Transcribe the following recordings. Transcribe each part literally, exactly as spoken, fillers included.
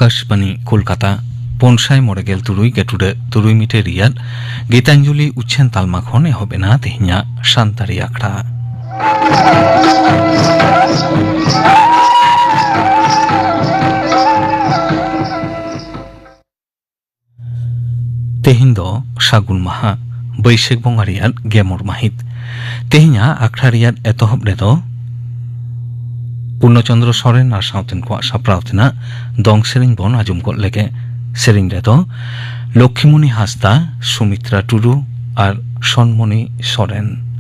ᱟᱠᱟᱥᱵᱟᱱᱤ ᱠᱳᱞᱠᱟᱛᱟ, ᱯᱩᱱ ᱥᱟᱭ ᱢᱚᱬᱮ ᱜᱮᱞ ᱛᱩᱨᱩᱭ ᱜᱮᱴᱩᱰᱟᱹ ᱛᱩᱨᱩᱭ ᱢᱤᱴᱟᱨ ᱨᱮᱭᱟᱜ ᱜᱤᱛᱟᱧᱡᱚᱞᱤ ᱩᱪᱷᱟᱹᱱ ᱛᱟᱞᱢᱟ ᱠᱷᱚᱱ ᱮᱦᱚᱵ ᱮᱱᱟ ᱛᱮᱦᱮᱧᱟᱜ ᱥᱟᱱᱛᱟᱲᱤ ᱟᱠᱷᱲᱟ᱾ ᱛᱮᱦᱮᱧ ᱫᱚ ᱥᱟᱹᱜᱩᱱ ᱢᱟᱦᱟ, ᱵᱟᱹᱭᱥᱟᱹᱠᱷ ᱵᱚᱸᱜᱟ ᱨᱮᱭᱟᱜ ᱜᱮᱞ ᱢᱚᱬᱮ ᱢᱟᱹᱦᱤᱛ᱾ ᱛᱮᱦᱮᱧᱟᱜ ᱟᱠᱷᱲᱟ ᱨᱮᱭᱟᱜ ᱮᱛᱚᱦᱚᱵ ᱨᱮᱫᱚ ᱯᱩᱨᱱᱚ ᱪᱚᱸᱫᱽᱨᱚ ᱥᱚᱨᱮᱱ ᱟᱨ ᱥᱟᱶᱛᱮᱱ ᱠᱚᱣᱟᱜ ᱥᱟᱯᱲᱟᱣ ᱛᱮᱱᱟᱜ ᱫᱚᱝ ᱥᱮᱨᱮᱧ ᱵᱚᱱ ᱟᱸᱡᱚᱢ ᱜᱚᱫ ᱞᱮᱜᱮ᱾ ᱥᱮᱨᱮᱧ ᱨᱮᱫᱚ ᱞᱚᱠᱠᱷᱤᱢᱚᱱᱤ ᱦᱟᱸᱥᱫᱟ, ᱥᱩᱢᱤᱛᱨᱟ ᱴᱩᱰᱩ ᱟᱨ ᱥᱚᱱᱢᱚᱱᱤ ᱥᱚᱨᱮᱱ᱾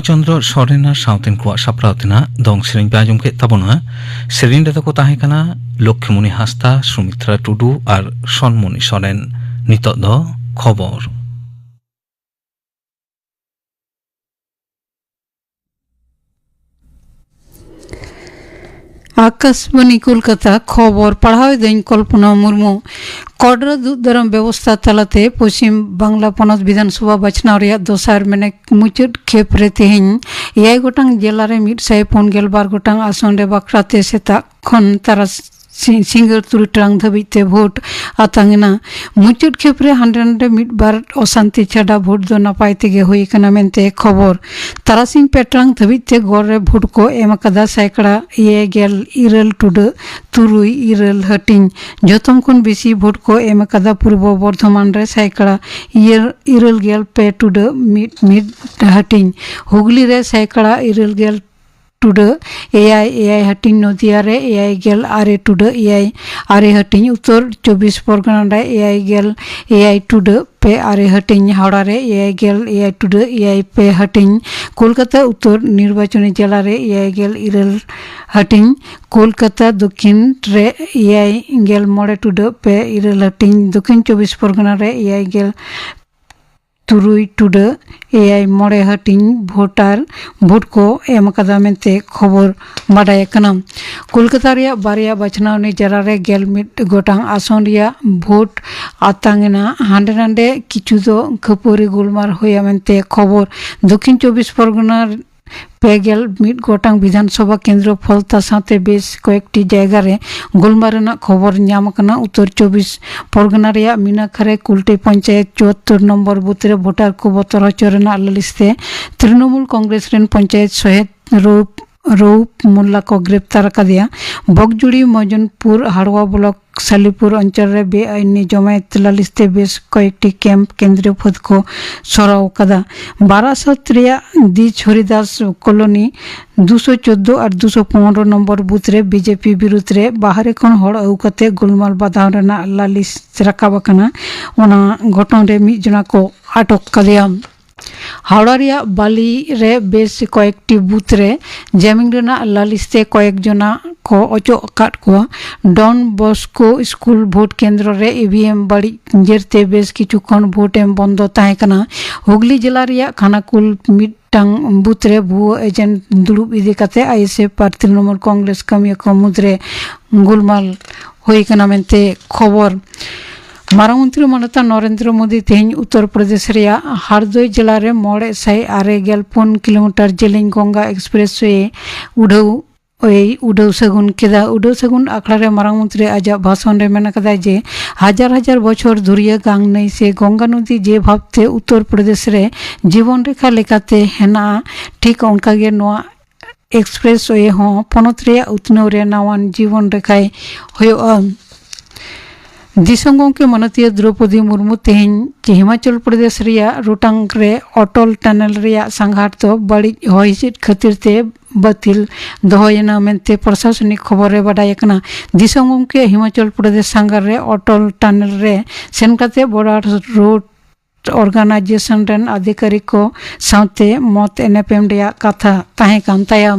ᱪᱚᱱᱫᱨᱚ ᱥᱚᱨᱮᱱ ᱟᱨ ᱥᱟᱶᱛᱮᱱ ᱠᱚᱣᱟᱜ ᱥᱟᱯᱲᱟᱣ ᱛᱮᱱᱟᱜ ᱫᱚᱝ ᱥᱮᱨᱮᱧ ᱯᱮ ᱟᱸᱡᱚᱢ ᱠᱮᱫ ᱛᱟᱵᱚᱱᱟ᱾ ᱥᱮᱨᱮᱧ ᱨᱮᱫᱚ ᱠᱚ ᱛᱟᱦᱮᱸ ᱠᱟᱱᱟ ᱞᱚᱠᱠᱷᱤᱢᱩᱱᱤ ᱦᱟᱸᱥᱫᱟ, ᱥᱩᱢᱤᱛᱨᱟ ᱴᱩᱰᱩ ᱟᱨ ᱥᱚᱱᱢᱩᱱᱤ ᱥᱚᱨᱮᱱ᱾ ᱱᱤᱛᱚᱜ ᱫᱚ ᱠᱷᱚᱵᱚᱨ᱾ ᱟᱠᱟᱥᱵᱟᱱᱤ ᱠᱳᱞᱠᱟᱛᱟ, ᱠᱷᱚᱵᱚᱨ ᱯᱟᱲᱦᱟᱣ ᱮᱫᱟᱹᱧ ᱠᱚᱞᱯᱚᱱᱟ ᱢᱩᱨᱢᱩ᱾ ᱠᱚᱰᱨᱟ ᱫᱩᱜ ᱫᱟᱨᱟᱢ ᱵᱮᱵᱚᱥᱛᱷᱟ ᱛᱟᱞᱟᱛᱮ ᱯᱚᱪᱷᱤᱢ ᱵᱟᱝᱞᱟ ᱯᱚᱱᱚᱛ ᱵᱤᱫᱷᱟᱱ ᱥᱚᱵᱷᱟ ᱵᱟᱪᱷᱱᱟᱣ ᱨᱮᱭᱟᱜ ᱫᱚᱥᱟᱨ, ᱢᱟᱱᱮ ᱢᱩᱪᱟᱹᱫ ᱠᱷᱮᱯ ᱨᱮ ᱛᱮᱦᱮᱧ ᱮᱭᱟᱭ ᱜᱚᱴᱟᱝ ᱡᱮᱞᱟ ᱨᱮ ᱢᱤᱫ ᱥᱟᱭ ᱯᱩᱱ ᱜᱮᱞ ᱵᱟᱨ ᱜᱚᱴᱟᱝ ᱟᱥᱚᱱ ᱨᱮ ᱵᱟᱠᱷᱨᱟ ᱛᱮ ᱥᱮᱛᱟᱜ ᱠᱷᱚᱱ ᱛᱟᱨᱟᱥᱤᱧ ᱥᱤᱸᱜᱟᱹᱲ ᱛᱩᱨᱩᱭ ᱴᱟᱲᱟᱝ ᱫᱷᱟᱹᱵᱤᱡ ᱛᱮ ᱵᱷᱳᱴ ᱟᱛᱟᱝ ᱮᱱᱟ᱾ ᱢᱩᱪᱟᱹᱫ ᱠᱷᱮᱯ ᱨᱮ ᱦᱟᱸᱰᱮ ᱱᱟᱰᱮ ᱢᱤᱫ ᱵᱟᱨ ᱚᱥᱟᱱᱛᱤ ᱪᱷᱟᱰᱟ ᱵᱷᱳᱴ ᱫᱚ ᱱᱟᱯᱟᱭ ᱛᱮᱜᱮ ᱦᱩᱭ ᱟᱠᱟᱱᱟ ᱢᱮᱱᱛᱮ ᱠᱷᱚᱵᱚᱨ᱾ ᱛᱟᱨᱟᱥᱤᱧ ᱯᱮ ᱴᱟᱲᱟᱝ ᱫᱷᱟᱹᱵᱤᱡ ᱛᱮ ᱜᱚᱲ ᱨᱮ ᱵᱷᱳᱴ ᱠᱚ ᱮᱢ ᱟᱠᱟᱫᱟ ᱥᱟᱭᱠᱲᱟ ᱮᱭᱟᱭ ᱜᱮᱞ ᱤᱨᱟᱹᱞ ᱴᱩᱰᱟᱹᱜ ᱛᱩᱨᱩᱭ ᱤᱨᱟᱹᱞ ᱦᱟᱹᱴᱤᱧ᱾ ᱡᱚᱛᱚᱢ ᱠᱷᱚᱱ ᱵᱮᱥᱤ ᱵᱷᱳᱴ ᱠᱚ ᱮᱢ ᱟᱠᱟᱫᱟ ᱯᱩᱨᱵᱚ ᱵᱚᱨᱫᱷᱚᱢᱟᱱ ᱨᱮ ᱥᱟᱭᱠᱲᱟ ᱤᱭᱟᱹ ᱤᱨᱟᱹᱞ ᱜᱮᱞ ᱯᱮ ᱴᱩᱰᱟᱹᱜ ᱢᱤᱫ ᱢᱤᱫ ᱦᱟᱹᱴᱤᱧ᱾ ᱦᱩᱜᱽᱞᱤ ᱨᱮ ᱥᱟᱭᱠᱲᱟ ᱤᱨᱟᱹᱞ ᱜᱮᱞ ᱴᱩᱰᱟᱹᱜ ᱮᱭᱟᱭ ᱮᱭᱟᱭ ᱦᱟᱹᱴᱤᱧ, ᱱᱚᱫᱤᱭᱟ ᱨᱮ ᱮᱭᱟᱭ ᱜᱮᱞ ᱟᱨᱮ ᱴᱩᱰᱟᱹᱜ ᱮᱭᱟᱭ ᱟᱨᱮ ᱦᱟᱹᱴᱤᱧ, ᱩᱛᱛᱚᱨ ᱪᱚᱵᱵᱤᱥ ᱯᱚᱨᱜᱚᱱᱟ ᱨᱮ ᱮᱭᱟᱭ ᱜᱮᱞ ᱮᱭᱟᱭ ᱴᱩᱰᱟᱹᱜ ᱯᱮ ᱟᱨᱮ ᱦᱟᱹᱴᱤᱧ, ᱦᱟᱣᱲᱟ ᱨᱮ ᱮᱭᱟᱭ ᱜᱮᱞ ᱮᱭᱟᱭ ᱴᱩᱰᱟᱹᱜ ᱮᱭᱟᱭ ᱯᱮ ᱦᱟᱹᱴᱤᱧ, ᱠᱳᱞᱠᱟᱛᱟ ᱩᱛᱛᱚᱨ ᱱᱤᱨᱵᱟᱪᱚᱱᱤ ᱡᱮᱞᱟ ᱨᱮ ᱮᱭᱟᱭ ᱜᱮᱞ ᱤᱨᱟᱹᱞ ᱦᱟᱹᱴᱤᱧ, ᱠᱳᱞᱠᱟᱛᱟ ᱫᱚᱠᱠᱷᱤᱱ ᱨᱮ ᱮᱭᱟᱭ ᱜᱮᱞ ᱢᱚᱬᱮ ᱴᱩᱰᱟᱹᱜ ᱯᱮ ᱤᱨᱟᱹᱞ ᱦᱟᱹᱴᱤᱧ, ᱫᱚᱠᱠᱷᱤᱱ ᱪᱚᱵᱵᱤᱥ ᱯᱚᱨᱜᱚᱱᱟ ᱨᱮ ᱮᱭᱟᱭ ᱜᱮᱞ ᱛᱩᱨᱩᱭ ᱴᱩᱰᱟᱹᱜ ᱮᱭᱟᱭ ᱢᱚᱬᱮ ᱦᱟᱹᱴᱤᱧ ᱵᱷᱳᱴᱟᱨ ᱵᱷᱳᱴ ᱠᱚ ᱮᱢ ᱟᱠᱟᱫᱟ ᱢᱮᱱᱛᱮ ᱠᱷᱚᱵᱚᱨ ᱵᱟᱰᱟᱭ ᱟᱠᱟᱱᱟ᱾ ᱠᱳᱞᱠᱟᱛᱟ ᱨᱮᱭᱟᱜ ᱵᱟᱨᱭᱟ ᱵᱟᱪᱷᱱᱟᱣᱱᱤ ᱡᱮᱞᱟ ᱨᱮ ᱜᱮᱞ ᱢᱤᱫ ᱜᱚᱴᱟᱝ ᱟᱥᱚᱱ ᱨᱮᱭᱟᱜ ᱵᱷᱳᱴ ᱟᱛᱟᱝ ᱮᱱᱟ᱾ ᱦᱟᱸᱰᱮ ᱱᱟᱰᱮ ᱠᱤᱪᱷᱩ ᱫᱚ ᱠᱷᱟᱹᱯᱟᱹᱨᱤ ᱜᱳᱞᱢᱟᱞ ᱦᱩᱭᱟ ᱢᱮᱱᱛᱮ ᱠᱷᱚᱵᱚᱨ᱾ ᱫᱚᱠᱠᱷᱤᱱ ᱪᱚᱵᱵᱤᱥ ᱯᱚᱨᱜᱚᱱᱟ ᱯᱮ ᱜᱮᱞ ᱢᱤᱫ ᱜᱚᱴᱟᱝ ᱵᱤᱫᱷᱟᱱ ᱥᱚᱵᱷᱟ ᱠᱮᱱᱫᱨᱚ ᱯᱷᱚᱞᱛᱟ ᱥᱟᱶᱛᱮ ᱵᱮᱥ ᱠᱚᱭᱮᱠᱴᱤ ᱡᱟᱭᱜᱟ ᱨᱮ ᱜᱳᱞᱢᱟᱞ ᱨᱮᱱᱟᱜ ᱠᱷᱚᱵᱚᱨ ᱧᱟᱢ ᱟᱠᱟᱱᱟ᱾ ᱩᱛᱛᱚᱨ ᱪᱚᱵᱵᱤᱥ ᱯᱚᱨᱜᱚᱱᱟ ᱨᱮᱭᱟᱜ ᱢᱤᱱᱟᱠᱷᱟᱨᱮ ᱠᱩᱞᱴᱤ ᱯᱚᱧᱪᱟᱭᱮᱛ ᱪᱩᱣᱟᱛᱛᱳᱨ ᱱᱚᱢᱵᱚᱨ ᱵᱩᱛᱷ ᱨᱮ ᱵᱷᱳᱴᱟᱨ ᱠᱚ ᱵᱚᱛᱚᱨ ᱦᱚᱪᱚ ᱨᱮᱱᱟᱜ ᱞᱟᱹᱞᱤᱥ ᱛᱮ ᱛᱨᱤᱱᱚᱢᱩᱞ ᱠᱚᱝᱜᱨᱮᱥ ᱨᱮᱱ ᱯᱚᱧᱪᱟᱭᱮᱛ ᱥᱚᱦᱮᱫ ᱨᱚᱣᱩᱯ ᱨᱚᱣᱩᱯ ᱢᱚᱞᱞᱟ ᱠᱚ ᱜᱨᱮᱯᱛᱟᱨ ᱟᱠᱟᱫᱮᱭᱟ᱾ ᱵᱚᱜᱽᱡᱩᱲᱤ ᱢᱚᱡᱚᱱᱯᱩᱨ ᱦᱟᱲᱣᱟ ᱵᱞᱚᱠ ᱥᱟᱞᱤᱯᱩᱨ ᱚᱧᱪᱚᱞ ᱨᱮ ᱵᱮᱟᱭᱤᱱᱤ ᱡᱚᱢᱟᱭᱮᱛ ᱞᱟᱹᱞᱤᱥ ᱛᱮ ᱵᱮᱥ ᱠᱚᱭᱮᱠᱴᱤ ᱠᱮᱢᱯ ᱠᱮᱱᱫᱨᱤᱭᱚ ᱯᱷᱟᱹᱫ ᱠᱚ ᱥᱚᱨᱟᱣ ᱟᱠᱟᱫᱟ᱾ ᱵᱟᱨᱟᱥᱟᱛ ᱨᱮᱭᱟᱜ ᱫᱤᱡ ᱦᱚᱨᱤᱫᱟᱥ ᱠᱚᱞᱚᱱᱤ ᱫᱩᱥᱚ ᱪᱳᱫᱽᱫᱳ ᱟᱨ ᱫᱩᱥᱚ ᱯᱚᱱᱨᱚ ᱱᱚᱢᱵᱚᱨ ᱵᱩᱛᱷ ᱨᱮ ᱵᱤᱡᱮᱯᱤ ᱵᱤᱨᱩᱫᱽ ᱨᱮ ᱵᱟᱦᱨᱮ ᱠᱷᱚᱱ ᱦᱚᱲ ᱟᱹᱜᱩ ᱠᱟᱛᱮ ᱜᱳᱞᱢᱟᱞ ᱵᱟᱫᱷᱟᱣ ᱨᱮᱱᱟᱜ ᱞᱟᱹᱞᱤᱥ ᱨᱟᱠᱟᱵ ᱟᱠᱟᱱᱟ᱾ ᱚᱱᱟ ᱜᱷᱚᱴᱚᱱ ᱨᱮ ᱢᱤᱫ ᱡᱚᱱᱟ ᱠᱚ ᱟᱴᱚᱠ ᱠᱟᱫᱮᱭᱟ᱾ ᱦᱟᱣᱲᱟ ᱨᱮᱭᱟᱜ ᱵᱟᱞᱤ ᱨᱮ ᱵᱮᱥ ᱠᱚᱭᱮᱠᱴᱤ ᱵᱩᱛᱷ ᱨᱮ ᱡᱮᱢᱤᱝ ᱨᱮᱱᱟᱜ ᱞᱟᱹᱞᱤᱥ ᱛᱮ ᱠᱚᱭᱮᱠ ᱡᱚᱱᱟ ᱠᱚ ᱚᱪᱚᱜ ᱟᱠᱟᱫ ᱠᱚᱣᱟ᱾ ᱰᱚᱱ ᱵᱚᱥᱠᱳ ᱥᱠᱩᱞ ᱵᱷᱳᱴ ᱠᱮᱱᱫᱨᱚ ᱨᱮ ᱤ ᱵᱷᱤ ᱮᱢ ᱵᱟᱹᱲᱤᱡ ᱡᱮᱨᱛᱮ ᱵᱮᱥ ᱠᱤᱪᱷᱩ ᱠᱷᱚᱱ ᱵᱷᱳᱴ ᱮᱢ ᱵᱚᱱᱫᱚ ᱛᱟᱦᱮᱸ ᱠᱟᱱᱟ᱾ ᱦᱩᱜᱽᱞᱤ ᱡᱮᱞᱟ ᱨᱮᱭᱟᱜ ᱠᱷᱟᱱᱟᱠᱩᱞ ᱢᱤᱫᱴᱟᱝ ᱵᱩᱛᱷ ᱨᱮ ᱵᱷᱩᱣᱟᱹ ᱮᱡᱮᱱᱴ ᱫᱩᱲᱩᱵ ᱤᱫᱤ ᱠᱟᱛᱮ ᱟᱭ ᱮᱥ ᱮᱯᱷ ᱟᱨ ᱛᱨᱤᱱᱚᱢᱩᱞ ᱠᱚᱝᱜᱨᱮᱥ ᱠᱟᱹᱢᱤᱭᱟᱹ ᱠᱚ ᱢᱩᱫᱽᱨᱮ ᱜᱩᱞᱢᱟᱞ ᱦᱩᱭ ᱠᱟᱱᱟ ᱢᱮᱱᱛᱮ ᱠᱷᱚᱵᱚᱨ᱾ ᱢᱟᱨᱟᱝ ᱢᱚᱱᱛᱨᱤ ᱢᱟᱱᱚᱛᱟᱱ ᱱᱚᱨᱮᱱᱫᱨᱚ ᱢᱳᱫᱤ ᱛᱮᱦᱮᱧ ᱩᱛᱛᱚᱨ ᱯᱨᱚᱫᱮᱥ ᱨᱮᱭᱟᱜ ᱦᱟᱨᱫᱳᱭ ᱡᱮᱞᱟ ᱨᱮ ᱢᱚᱬᱮ ᱥᱟᱭ ᱟᱨᱮ ᱜᱮᱞ ᱯᱩᱱ ᱠᱤᱞᱳᱢᱤᱴᱟᱨ ᱡᱮᱞᱮᱧ ᱜᱚᱝᱜᱟ ᱮᱠᱥᱯᱨᱮᱥ ᱣᱮ ᱩᱰᱷᱟᱹᱣ ᱮᱭ ᱩᱰᱟᱹᱣ ᱥᱟᱹᱜᱩᱱ ᱠᱮᱫᱟ᱾ ᱩᱰᱟᱹᱣ ᱥᱟᱹᱜᱩᱱ ᱟᱠᱷᱲᱟ ᱨᱮ ᱢᱟᱨᱟᱝ ᱢᱚᱱᱛᱨᱤ ᱟᱡᱟᱜ ᱵᱷᱟᱥᱚᱱ ᱨᱮ ᱢᱮᱱ ᱟᱠᱟᱫᱟᱭ ᱡᱮ ᱦᱟᱡᱟᱨ ᱦᱟᱡᱟᱨ ᱵᱚᱪᱷᱚᱨ ᱫᱷᱩᱨᱤᱭᱟᱹ ᱜᱟᱝ ᱱᱟᱹᱭ ᱥᱮ ᱜᱚᱝᱜᱟ ᱱᱚᱫᱤ ᱡᱮ ᱵᱷᱟᱵᱛᱮ ᱩᱛᱛᱚᱨ ᱯᱨᱚᱫᱮᱥ ᱨᱮ ᱡᱤᱵᱚᱱ ᱨᱮᱠᱷᱟ ᱞᱮᱠᱟᱛᱮ ᱦᱮᱱᱟᱜᱼᱟ, ᱴᱷᱤᱠ ᱚᱱᱠᱟᱜᱮ ᱱᱚᱣᱟ ᱮᱠᱥᱯᱨᱮᱥ ᱣᱮ ᱦᱚᱸ ᱯᱚᱱᱚᱛ ᱨᱮᱭᱟᱜ ᱩᱛᱱᱟᱹᱣ ᱨᱮ ᱱᱟᱣᱟᱱ ᱡᱤᱵᱚᱱ ᱨᱮᱠᱷᱟᱭ ᱦᱩᱭᱩᱜᱼᱟ᱾ ᱫᱤᱥᱚᱢ ᱜᱚᱢᱠᱮ ᱢᱟᱱᱚᱛᱤᱭᱟᱹ ᱫᱨᱚᱯᱚᱫᱤ ᱢᱩᱨᱢᱩ ᱛᱮᱦᱮᱧ ᱦᱤᱢᱟᱪᱚᱞ ᱯᱨᱚᱫᱮᱥ ᱨᱮᱭᱟᱜ ᱨᱳᱴᱟᱝ ᱨᱮ ᱚᱴᱚᱞ ᱴᱟᱱᱮᱞ ᱨᱮᱭᱟᱜ ᱥᱟᱸᱜᱷᱟᱨ ᱫᱚ ᱵᱟᱹᱲᱤᱡ ᱦᱚᱭ ᱦᱤᱸᱥᱤᱫ ᱠᱷᱟᱹᱛᱤᱨ ᱛᱮ ᱵᱟᱹᱛᱤᱞ ᱫᱚᱦᱚᱭᱮᱱᱟ ᱢᱮᱱᱛᱮ ᱯᱨᱚᱥᱟᱥᱚᱱᱤᱠ ᱠᱷᱚᱵᱚᱨ ᱨᱮ ᱵᱟᱰᱟᱭ ᱟᱠᱟᱱᱟ᱾ ᱫᱤᱥᱚᱢ ᱜᱚᱢᱠᱮ ᱦᱤᱢᱟᱪᱚᱞ ᱯᱨᱚᱫᱮᱥ ᱥᱟᱸᱜᱷᱟᱨ ᱨᱮ ᱚᱴᱚᱞ ᱴᱟᱱᱮᱞ ᱨᱮ ᱥᱮᱱ ᱠᱟᱛᱮ ᱵᱚᱰᱟᱨ ᱨᱳᱰ ᱚᱨᱜᱟᱱᱟᱭᱡᱮᱥᱚᱱ ᱨᱮᱱ ᱟᱫᱷᱤᱠᱟᱨᱤᱠ ᱠᱚ ᱥᱟᱶᱛᱮ ᱢᱚᱛ ᱮᱱᱮᱯᱮᱢ ᱨᱮᱭᱟᱜ ᱠᱟᱛᱷᱟ ᱛᱟᱦᱮᱸ ᱠᱟᱱ ᱛᱟᱭᱟ᱾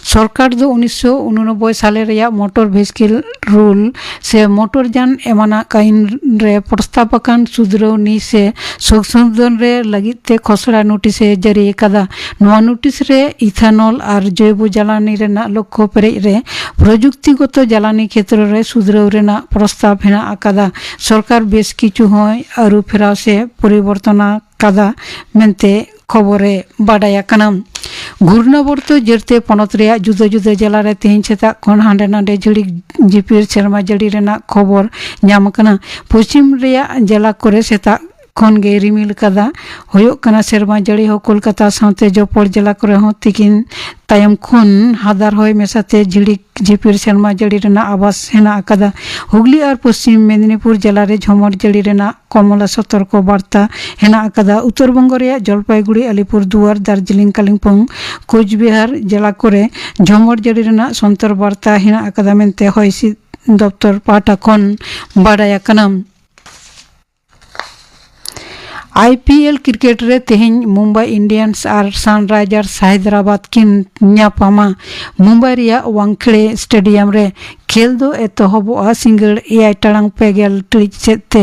ᱥᱚᱨᱠᱟᱨ ᱫᱚ ᱩᱱᱤᱥᱥᱚ ᱩᱱᱩᱱᱚᱵᱵᱳᱭ ᱥᱟᱞᱮ ᱨᱮᱭᱟᱜ ᱢᱚᱴᱚᱨ ᱵᱷᱮᱦᱤᱠᱮᱞ ᱨᱩᱞ ᱥᱮ ᱢᱚᱴᱚᱨ ᱡᱟᱱ ᱮᱢᱟᱱᱟᱜ ᱟᱹᱭᱤᱱ ᱨᱮ ᱯᱨᱚᱥᱛᱟᱵ ᱟᱠᱟᱱ ᱥᱩᱫᱷᱨᱟᱹᱣᱱᱤ ᱥᱮ ᱥᱚᱝᱥᱳᱫᱷᱚᱱ ᱨᱮ ᱞᱟᱹᱜᱤᱫ ᱛᱮ ᱠᱷᱚᱥᱲᱟ ᱱᱳᱴᱤᱥ ᱮ ᱡᱟᱹᱨᱤ ᱟᱠᱟᱫᱟ᱾ ᱱᱚᱣᱟ ᱱᱳᱴᱤᱥ ᱨᱮ ᱤᱛᱷᱟᱱᱚᱞ ᱟᱨ ᱡᱚᱭᱵᱚ ᱡᱟᱞᱟᱱᱤ ᱨᱮᱱᱟᱜ ᱞᱚᱠᱠᱷᱚ ᱯᱮᱨᱮᱡ ᱨᱮ ᱯᱨᱚᱡᱩᱠᱛᱤᱜᱚᱛᱚ ᱡᱟᱞᱟᱱᱤ ᱠᱷᱮᱛᱨᱚ ᱨᱮ ᱥᱩᱫᱷᱨᱟᱹᱣ ᱨᱮᱱᱟᱜ ᱯᱨᱚᱥᱛᱟᱵ ᱦᱮᱱᱟᱜ ᱟᱠᱟᱫᱟ᱾ ᱥᱚᱨᱠᱟᱨ ᱵᱮᱥ ᱠᱤᱪᱷᱩ ᱦᱚᱸᱭ ᱟᱹᱨᱩ ᱯᱷᱮᱨᱟᱣ ᱥᱮ ᱯᱚᱨᱤᱵᱚᱨᱛᱚᱱ ᱟᱠᱟᱫᱟ ᱢᱮᱱᱛᱮ ᱠᱷᱚᱵᱚᱨ ᱮ ᱵᱟᱰᱟᱭ ᱟᱠᱟᱱᱟ᱾ ᱜᱷᱩᱨᱱᱟᱵᱚᱨᱛᱚ ᱡᱮᱨᱛᱮ ᱯᱚᱱᱚᱛ ᱨᱮᱭᱟᱜ ᱡᱩᱫᱟᱹ ᱡᱩᱫᱟᱹ ᱡᱮᱞᱟ ᱨᱮ ᱛᱮᱦᱮᱧ ᱥᱮᱛᱟᱜ ᱠᱷᱚᱱ ᱦᱟᱸᱰᱮ ᱱᱟᱰᱮ ᱡᱷᱤᱲᱤᱠ ᱡᱷᱤᱯᱤᱨ ᱥᱮᱨᱢᱟ ᱡᱟᱹᱲᱤ ᱨᱮᱱᱟᱜ ᱠᱷᱚᱵᱚᱨ ᱧᱟᱢ ᱟᱠᱟᱱᱟ᱾ ᱯᱚᱪᱷᱤᱢ ᱨᱮᱭᱟᱜ ᱡᱮᱞᱟ ᱠᱚᱨᱮ ᱥᱮᱛᱟᱜ ᱠᱷᱚᱱ ᱜᱮ ᱨᱤᱢᱤᱞ ᱟᱠᱟᱫᱟ᱾ ᱦᱩᱭᱩᱜ ᱠᱟᱱᱟ ᱥᱮᱨᱢᱟ ᱡᱟᱹᱲᱤ ᱦᱚᱸ᱾ ᱠᱳᱞᱠᱟᱛᱟ ᱥᱟᱶᱛᱮ ᱡᱚᱯᱚᱲ ᱡᱮᱞᱟ ᱠᱚᱨᱮ ᱦᱚᱸ ᱛᱤᱠᱤᱱ ᱛᱟᱭᱚᱢ ᱠᱷᱚᱱ ᱦᱟᱫᱟᱨ ᱦᱚᱭ ᱢᱮᱥᱟᱛᱮ ᱡᱷᱤᱲᱤᱠ ᱡᱷᱤᱯᱤᱨ ᱥᱮᱨᱢᱟ ᱡᱟᱹᱲᱤ ᱨᱮᱱᱟᱜ ᱟᱵᱟᱥ ᱦᱮᱱᱟᱜ ᱟᱠᱟᱫᱟ᱾ ᱦᱩᱜᱽᱞᱤ ᱟᱨ ᱯᱚᱥᱪᱤᱢ ᱢᱮᱫᱤᱱᱤᱯᱩᱨ ᱡᱮᱞᱟ ᱨᱮ ᱡᱷᱚᱢᱚᱨ ᱡᱟᱹᱲᱤ ᱨᱮᱱᱟᱜ ᱠᱚᱢᱚᱞᱟ ᱥᱚᱛᱚᱨᱠᱚ ᱵᱟᱨᱛᱟ ᱦᱮᱱᱟᱜ ᱟᱠᱟᱫᱟ᱾ ᱩᱛᱛᱚᱨ ᱵᱚᱝᱜᱚ ᱨᱮᱭᱟᱜ ᱡᱚᱞᱯᱟᱭᱜᱩᱲᱤ, ᱟᱞᱤᱯᱩᱨ ᱫᱩᱣᱟᱨ, ᱫᱟᱨᱡᱤᱞᱤᱝ, ᱠᱟᱞᱤᱢᱯᱚᱝ, ᱠᱳᱪᱵᱤᱦᱟᱨ ᱡᱮᱞᱟ ᱠᱚᱨᱮ ᱡᱷᱚᱢᱚᱨ ᱡᱟᱹᱲᱤ ᱨᱮᱱᱟᱜ ᱥᱚᱱᱛᱚᱨ ᱵᱟᱨᱛᱟ ᱦᱮᱱᱟᱜ ᱟᱠᱟᱫᱟ ᱢᱮᱱᱛᱮ ᱦᱚᱭ ᱦᱤᱸᱥᱤᱫ ᱫᱚᱯᱛᱚᱨ ᱯᱟᱦᱴᱟ ᱠᱷᱚᱱ ᱵᱟᱰᱟᱭ ᱟᱠᱟᱱᱟ᱾ ᱟᱭ ᱯᱤ ᱮᱞ ᱠᱨᱤᱠᱮᱴ ᱨᱮ ᱛᱮᱦᱮᱧ ᱢᱩᱢᱵᱟᱭ ᱤᱱᱰᱤᱭᱟᱱᱥ ᱟᱨ ᱥᱟᱱᱨᱟᱭᱡᱟᱨᱥ ᱦᱟᱭᱫᱨᱟᱵᱟᱫᱽ ᱠᱤᱱ ᱧᱟᱯᱟᱢᱟ᱾ ᱢᱩᱢᱵᱟᱭ ᱨᱮᱭᱟᱜ ᱣᱟᱝᱠᱷᱮᱲᱮ ᱥᱴᱮᱰᱤᱭᱟᱢ ᱨᱮ ᱠᱷᱮᱞ ᱫᱚ ᱮᱛᱚᱦᱚᱵᱚᱜᱼᱟ ᱥᱤᱸᱜᱟᱹᱲ ᱮᱭᱟᱭ ᱴᱟᱲᱟᱝ ᱯᱮ ᱜᱮᱞ ᱴᱤᱲᱤᱡ ᱥᱮᱫ ᱛᱮ᱾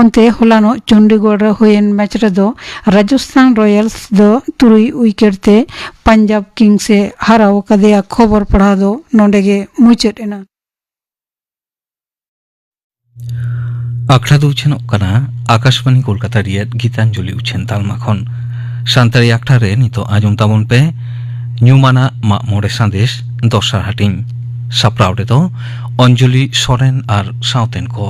ᱚᱱᱛᱮ ᱦᱚᱞᱟᱱᱚᱜ ᱪᱚᱱᱰᱤᱜᱚᱲ ᱨᱮ ᱦᱩᱭᱮᱱ ᱢᱮᱪ ᱨᱮᱫᱚ ᱨᱟᱡᱚᱥᱛᱷᱟᱱ ᱨᱚᱭᱟᱞᱥ ᱫᱚ ᱛᱩᱨᱩᱭ ᱩᱭᱠᱮᱴ ᱛᱮ ᱯᱟᱧᱡᱟᱵᱽ ᱠᱤᱝᱥ ᱮ ᱦᱟᱨᱟᱣ ᱟᱠᱟᱫᱮᱭᱟ᱾ ᱠᱷᱚᱵᱚᱨ ᱯᱟᱲᱦᱟᱣ ᱫᱚ ᱱᱚᱰᱮ ᱜᱮ ᱢᱩᱪᱟᱹᱫ ᱮᱱᱟ᱾ ᱟᱠᱷᱲᱟ ᱫᱚ ᱩᱪᱷᱟᱹᱱᱚᱜ ᱠᱟᱱᱟ ᱟᱠᱟᱥᱵᱟᱱᱤ ᱠᱳᱞᱠᱟᱛᱟ ᱨᱮᱭᱟᱜ ᱜᱤᱛᱟᱧᱡᱚᱞᱤ ᱩᱪᱷᱟᱹᱱ ᱛᱟᱞᱢᱟ ᱠᱷᱚᱱ᱾ ᱥᱟᱱᱛᱟᱲᱤ ᱟᱠᱷᱲᱟ ᱨᱮ ᱱᱤᱛᱚᱜ ᱟᱸᱡᱚᱢ ᱛᱟᱵᱚᱱ ᱯᱮ ᱧᱩᱢᱟᱱᱟᱜ ᱢᱟᱜ ᱢᱚᱬᱮ ᱥᱟᱸᱫᱮᱥ ᱫᱚᱥᱟᱨ ᱦᱟᱹᱴᱤᱧ᱾ ᱥᱟᱯᱲᱟᱣ ᱨᱮᱫᱚ ᱚᱧᱡᱚᱞᱤ ᱥᱚᱨᱮᱱ ᱟᱨ ᱥᱟᱶᱛᱮᱱ ᱠᱚ᱾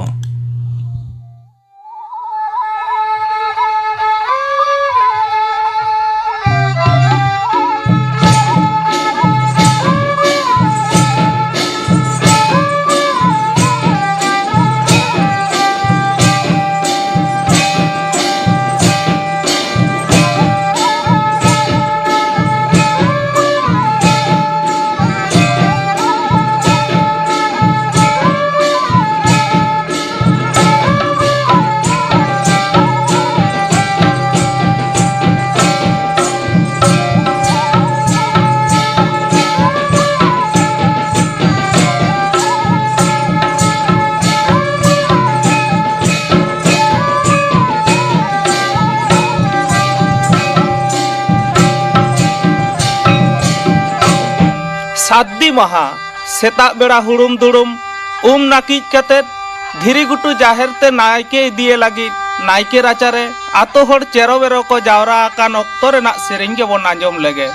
ᱥᱟᱹᱨᱫᱤ ᱢᱟᱦᱟ᱾ ᱥᱮᱛᱟᱜ ᱵᱮᱲᱟ ᱦᱩᱲᱩᱢ ᱫᱩᱲᱩᱢ ᱩᱢ ᱱᱟᱹᱠᱤᱡ ᱠᱟᱛᱮᱫ ᱫᱷᱤᱨᱤ ᱜᱷᱩᱴᱩ ᱡᱟᱦᱮᱨ ᱛᱮ ᱱᱟᱭᱠᱮ ᱤᱫᱤᱭᱮ ᱞᱟᱹᱜᱤᱫ ᱱᱟᱭᱠᱮ ᱨᱟᱪᱟᱨᱮ ᱟᱛᱳ ᱦᱚᱲ ᱪᱮᱨᱚ ᱵᱮᱨᱚ ᱠᱚ ᱡᱟᱣᱨᱟ ᱟᱠᱟᱱ ᱚᱠᱛᱚ ᱨᱮᱱᱟᱜ ᱥᱮᱨᱮᱧ ᱜᱮᱵᱚᱱ ᱟᱸᱡᱚᱢ ᱞᱮᱜᱮ᱾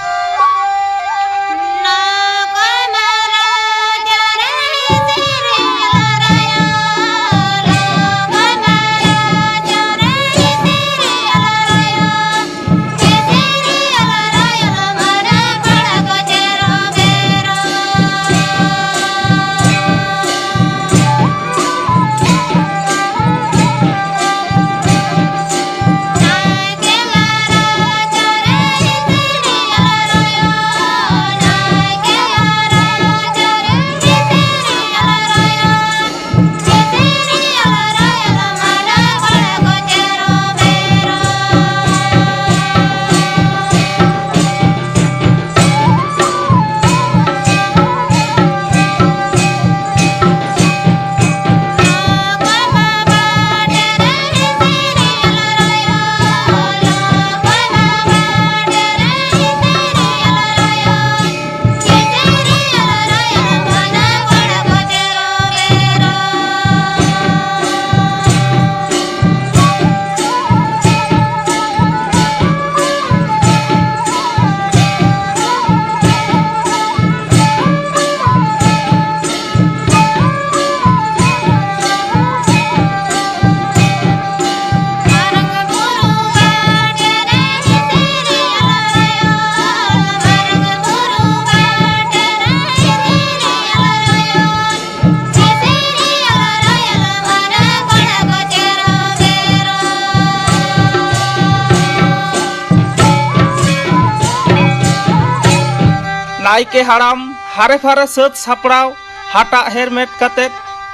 ᱟᱭᱠᱮ ᱦᱟᱲᱟᱢ ᱦᱟᱨᱮ ᱯᱷᱟᱨᱮ ᱥᱟᱹᱛ ᱥᱟᱯᱲᱟᱣ, ᱦᱟᱴᱟᱜ ᱦᱮᱨᱢᱮᱫ ᱠᱟᱛᱮ,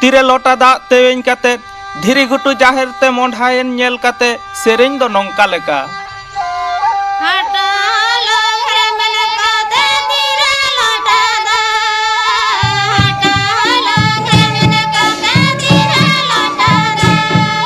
ᱛᱤᱨᱮ ᱞᱚᱴᱟ ᱫᱟᱜ ᱛᱮᱣᱮᱧ ᱠᱟᱛᱮ, ᱫᱷᱤᱨᱤ ᱜᱷᱩᱴᱩ ᱡᱟᱦᱮᱨ ᱛᱮ ᱢᱚᱸᱰᱷᱟᱭᱮᱱ ᱧᱮᱞ ᱠᱟᱛᱮ ᱥᱮᱨᱮᱧ ᱫᱚ ᱱᱚᱝᱠᱟ ᱞᱮᱠᱟ᱾ ᱦᱟᱴᱟᱜ ᱦᱟᱞᱟᱝ ᱦᱮᱨᱢᱮᱫ ᱠᱟᱛᱮ ᱛᱤᱨᱮ ᱞᱚᱴᱟ ᱫᱟᱜ, ᱦᱟᱴᱟᱜ ᱦᱟᱞᱟᱝ ᱦᱮᱨᱢᱮᱫ ᱠᱟᱛᱮ ᱛᱤᱨᱮ ᱞᱚᱴᱟ ᱫᱟᱜ᱾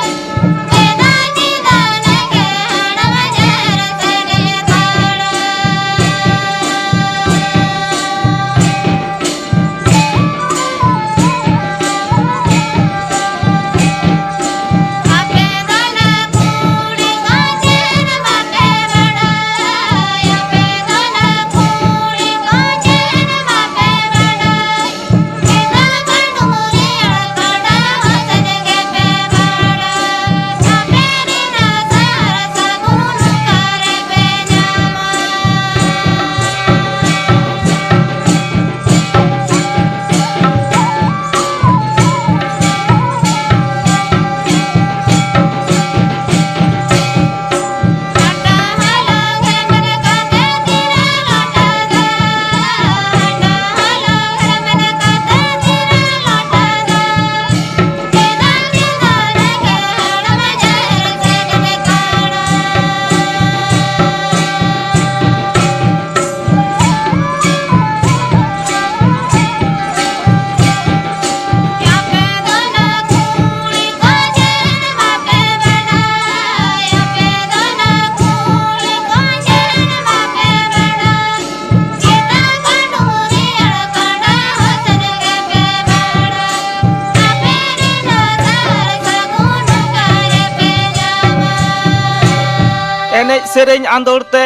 ᱮᱱᱮᱡ ᱥᱮᱨᱮᱧ ᱟᱸᱫᱳᱲ ᱛᱮ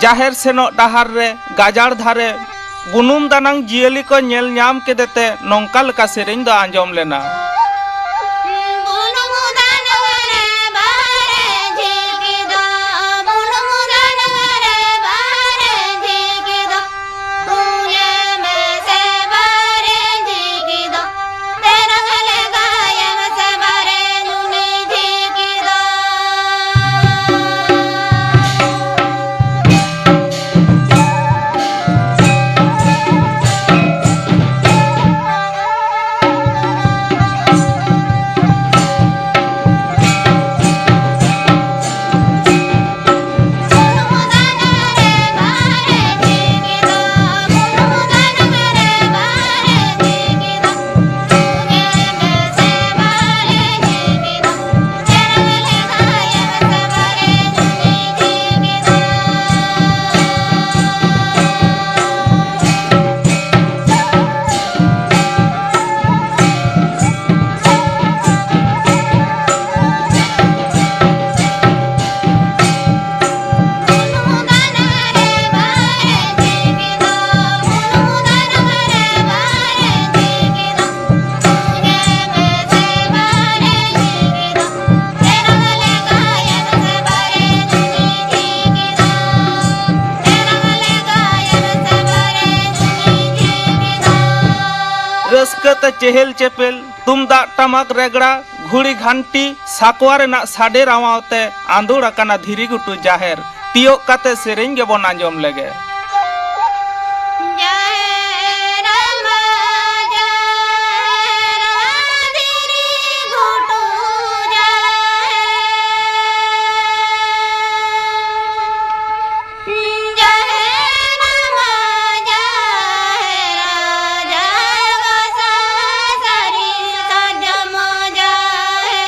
ᱡᱟᱦᱮᱨ ᱥᱮᱱᱚᱜ ᱰᱟᱦᱟᱨ ᱨᱮ ᱜᱟᱡᱟᱲ ᱫᱷᱟᱨᱮ ᱵᱩᱱᱩᱢ ᱫᱟᱱᱟᱝ ᱡᱤᱭᱟᱹᱞᱤ ᱠᱚ ᱧᱮᱞ ᱧᱟᱢ ᱠᱮᱫᱮ ᱛᱮ ᱱᱚᱝᱠᱟ ᱞᱮᱠᱟ ᱥᱮᱨᱮᱧ ᱫᱚ ᱟᱸᱡᱚᱢ ᱞᱮᱱᱟ᱾ ᱨᱟᱹᱥᱠᱟᱹ ᱛᱮ ᱪᱮᱦᱮᱞ ᱪᱮᱯᱮᱞ, ᱛᱩᱢᱫᱟᱜ ᱴᱟᱢᱟᱠ ᱨᱮᱜᱽᱲᱟ, ᱜᱷᱩᱲᱤ ᱜᱷᱟᱱᱴᱤ, ᱥᱟᱠᱣᱟ ᱨᱮᱱᱟᱜ ᱥᱟᱰᱮ ᱨᱟᱣᱟᱣ ᱛᱮ ᱟᱸᱫᱳᱲ ᱟᱠᱟᱱᱟ ᱫᱷᱤᱨᱤ ᱜᱷᱩᱴᱩ ᱡᱟᱦᱮᱨ᱾ ᱛᱤᱭᱳᱜ ᱠᱟᱛᱮ ᱥᱮᱨᱮᱧ ᱜᱮᱵᱚᱱ ᱟᱸᱡᱚᱢ ᱞᱮᱜᱮ᱾ ᱡᱟᱦᱮᱨ ᱢᱟ ᱡᱟᱦᱮᱨ, ᱫᱷᱤᱨᱤ ᱜᱷᱩᱴᱩ ᱡᱟᱦᱮᱨ᱾ ᱡᱟᱦᱮᱨ ᱢᱟ ᱡᱟᱦᱮᱨ, ᱡᱟᱦᱮᱨ ᱜᱚᱸᱥᱟᱭ ᱥᱟᱹᱨᱤ ᱥᱟᱨᱡᱚᱢ ᱡᱟᱦᱮᱨ᱾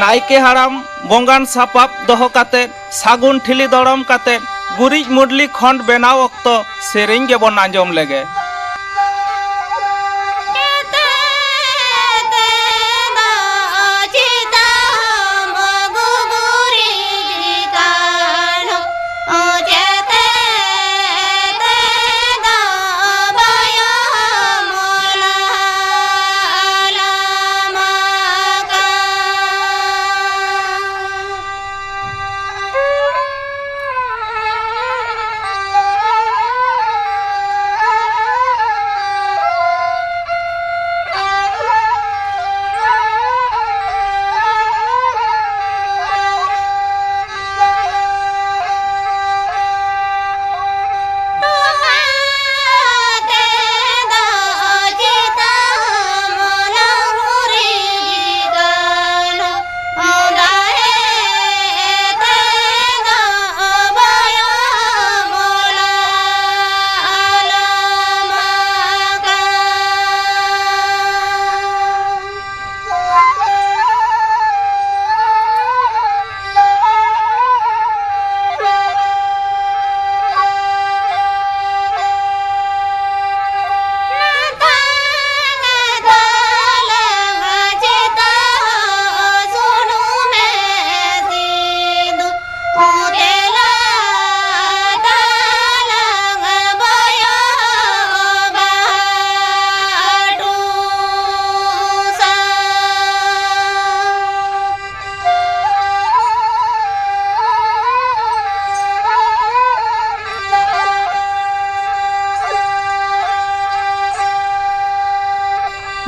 ᱱᱟᱭᱠᱮ ᱦᱟᱲᱟᱢ ᱵᱚᱸᱜᱟᱱ ᱥᱟᱯᱟᱵ ᱫᱚᱦᱚ ᱠᱟᱛᱮ, ᱥᱟᱹᱜᱩᱱ ᱴᱷᱤᱞᱤ ᱫᱚᱲᱚᱢ ᱠᱟᱛᱮ, ᱜᱩᱨᱤᱡ ᱢᱩᱰᱞᱤ ᱠᱷᱚᱸᱰ ᱵᱮᱱᱟᱣ ᱚᱠᱛᱚ ᱥᱮᱨᱮᱧ ᱜᱮᱵᱚᱱ ᱟᱸᱡᱚᱢ ᱞᱮᱜᱮ᱾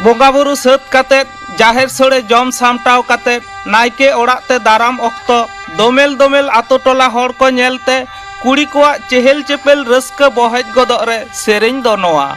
ᱵᱚᱸᱜᱟ ᱵᱩᱨᱩ ᱥᱟᱹᱛ ᱠᱟᱛᱮ, ᱡᱟᱦᱮᱨ ᱥᱳᱲᱮ ᱡᱚᱢ ᱥᱟᱢᱴᱟᱣ ᱠᱟᱛᱮ, ᱱᱟᱭᱠᱮ ᱚᱲᱟᱜ ᱛᱮ ᱫᱟᱨᱟᱢ ᱚᱠᱛᱚ ᱫᱚᱢᱮᱞ ᱫᱚᱢᱮᱞ ᱟᱛᱳ ᱴᱚᱞᱟ ᱦᱚᱲ ᱠᱚ ᱧᱮᱞᱛᱮ ᱠᱩᱲᱤ ᱠᱚᱣᱟᱜ ᱪᱮᱦᱮᱞ ᱪᱮᱯᱮᱞ ᱨᱟᱹᱥᱠᱟᱹ ᱵᱚᱦᱮᱡ ᱜᱚᱫᱚᱜ ᱨᱮ ᱥᱮᱨᱮᱧ ᱫᱚ ᱱᱚᱣᱟ᱾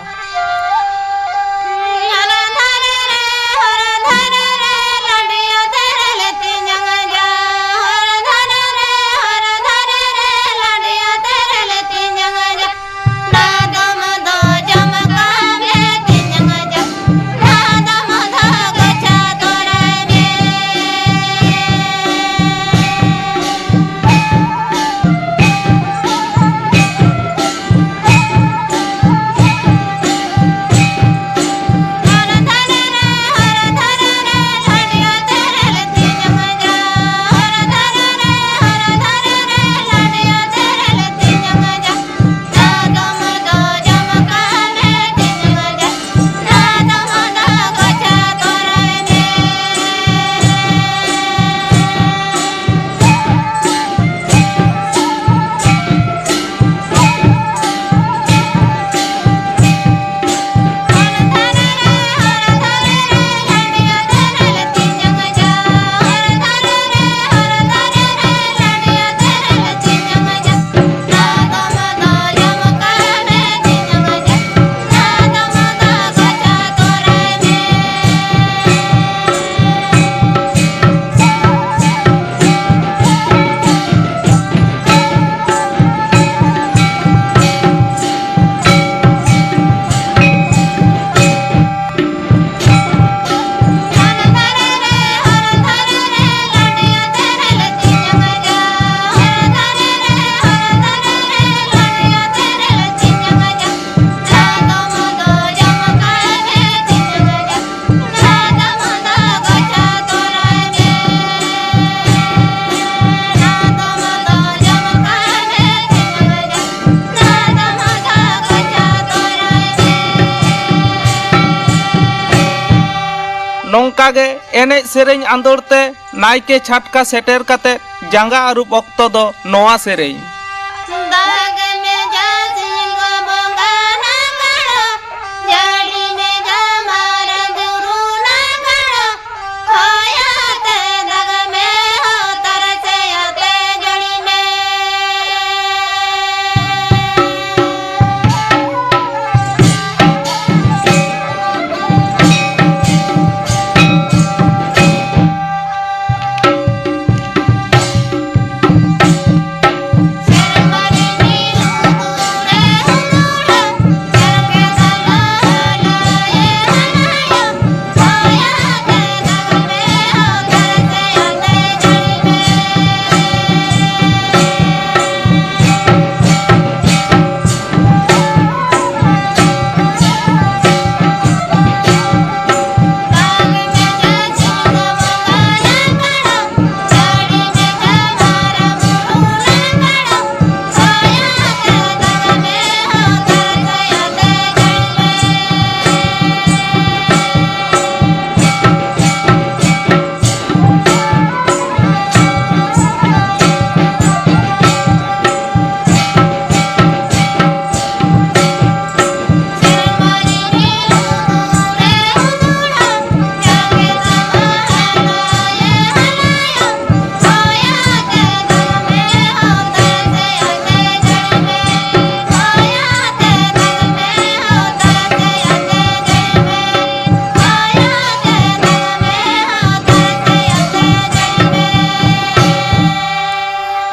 ᱱᱚᱝᱠᱟ ᱜᱮ ᱮᱱᱮᱡ ᱥᱮᱨᱮᱧ ᱟᱸᱫᱳᱲ ᱛᱮ ᱱᱟᱭᱠᱮ ᱪᱷᱟᱴᱠᱟ ᱥᱮᱴᱮᱨ ᱠᱟᱛᱮ ᱡᱟᱸᱜᱟ ᱟᱹᱨᱩᱵ ᱚᱠᱛᱚ ᱫᱚ ᱱᱚᱣᱟ ᱥᱮᱨᱮᱧ᱾ ᱫᱟᱜᱽ ᱢᱮ ᱡᱟ ᱥᱤᱸᱜᱚ ᱵᱚᱸᱜᱟ ᱱᱟᱜᱟᱲᱚ, ᱡᱟᱹᱲᱤ ᱢᱮ ᱡᱟ ᱢᱟᱨᱟᱝ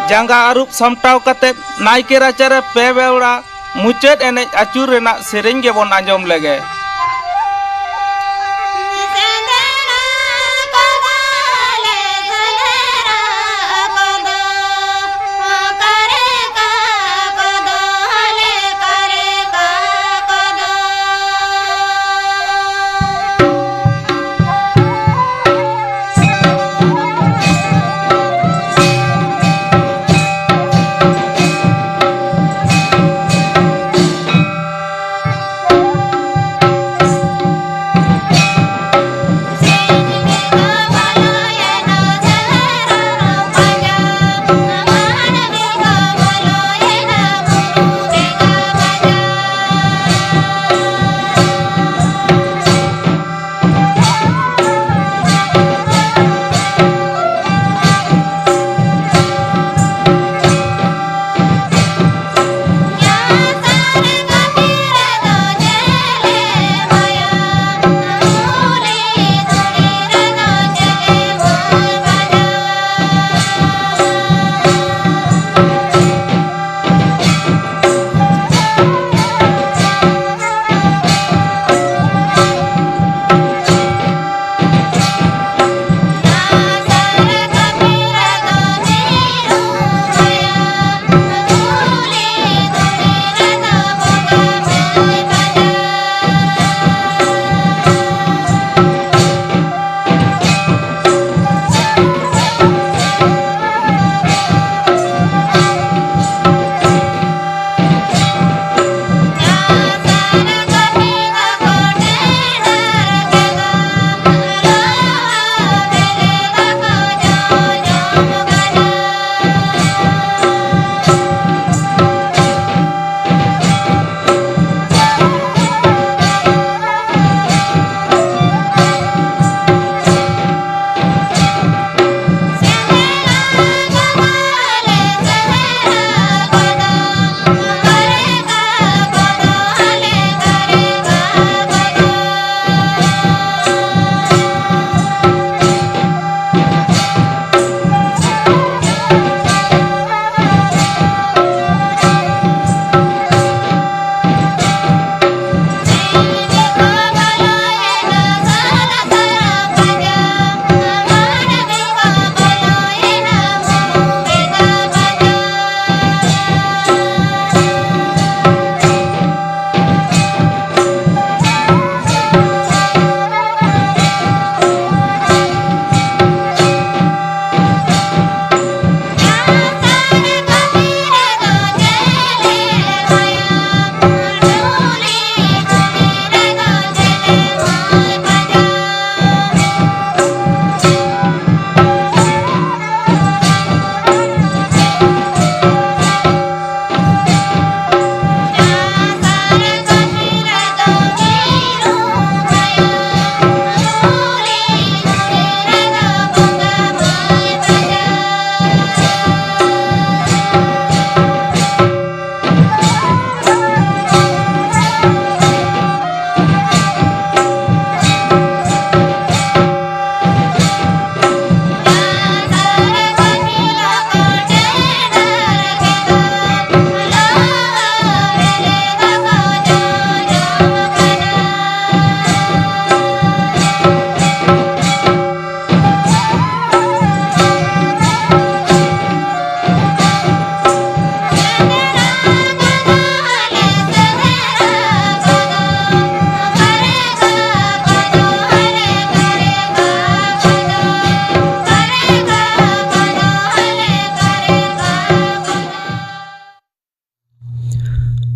ᱡᱟᱸᱜᱟ ᱟᱹᱨᱩᱵ ᱥᱟᱢᱴᱟᱣ ᱠᱟᱛᱮ ᱱᱟᱭᱠᱮ ᱨᱟᱪᱟᱨᱮ ᱯᱮ ᱵᱮᱣᱲᱟ ᱢᱩᱪᱟᱹᱫ ᱮᱱᱮᱡ ᱟᱹᱪᱩᱨ ᱨᱮᱱᱟᱜ ᱥᱮᱨᱮᱧ ᱜᱮᱵᱚᱱ ᱟᱸᱡᱚᱢ ᱞᱮᱜᱮ᱾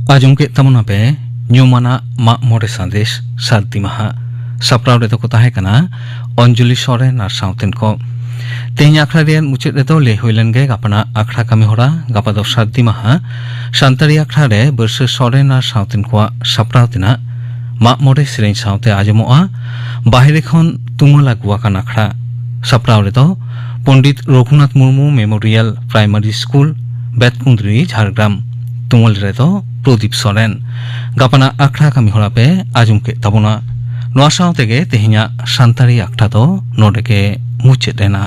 ᱟᱸᱡᱚᱢ ᱠᱮᱫ ᱛᱟᱵᱚᱱᱟ ᱯᱮ ᱧᱩᱢᱟᱱᱟᱜ ᱢᱟᱜ ᱢᱚᱬᱮ ᱥᱟᱸᱫᱮᱥ ᱥᱟᱹᱨᱫᱤ ᱢᱟᱦᱟ᱾ ᱥᱟᱯᱲᱟᱣ ᱨᱮᱫᱚ ᱠᱚ ᱛᱟᱦᱮᱸ ᱠᱟᱱᱟ ᱚᱧᱡᱚᱞᱤ ᱥᱚᱨᱮᱱ ᱟᱨ ᱥᱟᱶᱛᱮᱱ ᱠᱚ᱾ ᱛᱮᱦᱮᱧ ᱟᱠᱷᱲᱟ ᱨᱮᱭᱟᱜ ᱢᱩᱪᱟᱹᱫ ᱨᱮᱫᱚ ᱞᱟᱹᱭ ᱦᱩᱭ ᱞᱮᱱ ᱜᱮ ᱜᱟᱯᱟᱱᱟᱜ ᱟᱠᱷᱲᱟ ᱠᱟᱹᱢᱤ ᱦᱚᱨᱟ᱾ ᱜᱟᱯᱟ ᱫᱚ ᱥᱟᱹᱨᱫᱤ ᱢᱟᱦᱟ᱾ ᱥᱟᱱᱛᱟᱲᱤ ᱟᱠᱷᱲᱟ ᱨᱮ ᱵᱟᱹᱨᱥᱟᱹ ᱥᱚᱨᱮᱱ ᱟᱨ ᱥᱟᱶᱛᱮᱱ ᱠᱚᱣᱟᱜ ᱥᱟᱯᱲᱟᱣ ᱛᱮᱱᱟᱜ ᱢᱟᱜ ᱢᱚᱬᱮ ᱥᱮᱨᱮᱧ ᱥᱟᱶᱛᱮ ᱟᱸᱡᱚᱢᱚᱜᱼᱟ ᱵᱟᱦᱨᱮ ᱠᱷᱚᱱ ᱛᱩᱢᱟᱹᱞ ᱟᱹᱜᱩ ᱟᱠᱟᱱ ᱟᱠᱷᱲᱟ᱾ ᱥᱟᱯᱲᱟᱣ ᱨᱮᱫᱚ Pandit Raghunath Murmu memorial primary school, Betkundri, Jhargram. ᱛᱩᱢᱟᱹᱞ ᱨᱮᱫᱚ ᱯᱨᱚᱫᱤᱯ ᱥᱚᱨᱮᱱ᱾ ᱜᱟᱯᱟᱱᱟᱜ ᱟᱠᱷᱲᱟ ᱠᱟᱹᱢᱤ ᱦᱚᱨᱟ ᱯᱮ ᱟᱸᱡᱚᱢ ᱠᱮᱫ ᱛᱟᱵᱚᱱᱟ᱾ ᱱᱚᱣᱟ ᱥᱟᱶ ᱛᱮᱜᱮ ᱛᱮᱦᱮᱧᱟᱜ ᱥᱟᱱᱛᱟᱲᱤ ᱟᱠᱷᱲᱟ ᱫᱚ ᱱᱚᱰᱮ ᱜᱮ ᱢᱩᱪᱟᱹᱫ ᱮᱱᱟ᱾